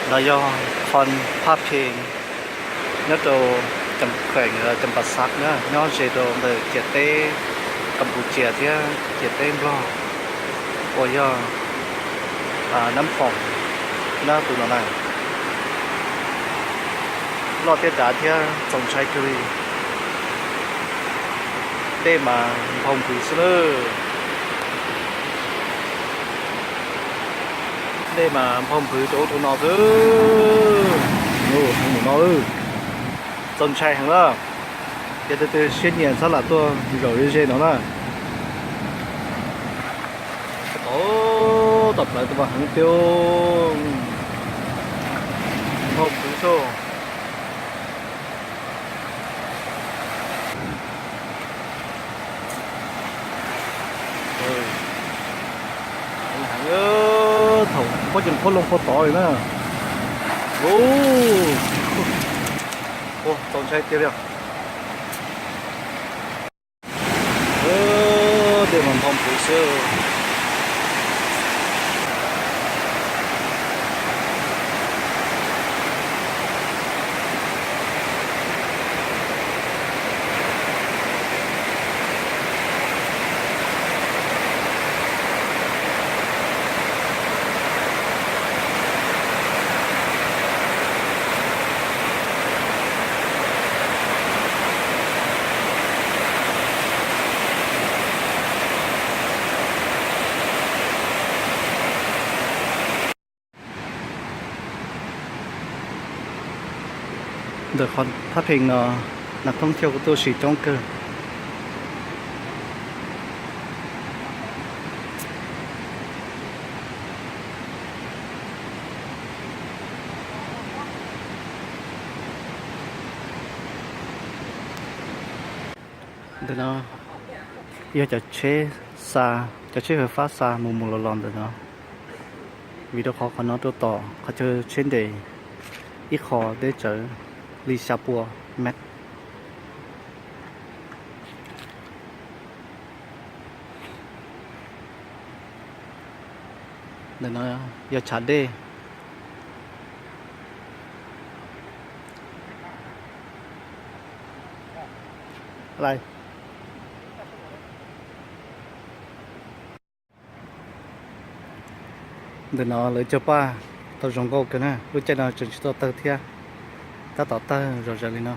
No yog qhov phab pheej nyob rau kheem Campas Xaj na, nyob ze rau ntawm ciam teb Kampuchia thiab ciam teb Nplog uas yog Nab Phoom na, tus no na. Loj thiab dav thiab txaus ntshai kawg li. Dej mas nphau nphwv xwb na. Dej mas nphau nphwv rau ub rau no xwb. Heev mus no, txaus ntshai heev na. Yog tus twg siab nyiam txhob lam tuaj zaum ze ze no na. Tom plawv tus mas heev tiag, nphau nphwv xwb. Heev, thaum pob ceem qhuab loo qhuab tod li na. Ua, txaus ntshai tiag li os. Dej mas nphau nphwv xwb. Ntawm qhov thab pheem no, nas thoob thiaj kuj tuaj sim coob kawg. Ntawm no yog cov tsheb xa, cov tsheb fawm fab xa mus mus los los ntawm no, vim rau qhov qhov no rau tom qhov chaw tsheb nres ib qho deb tsawv li xya pua mev. Ntawm no yog tshav dej. Ntawm no lawv cog paj tau zoo nkauj kawg na, lub caij no tseem tsis tau tawg thiab, tab tom tawg zom zaws li no.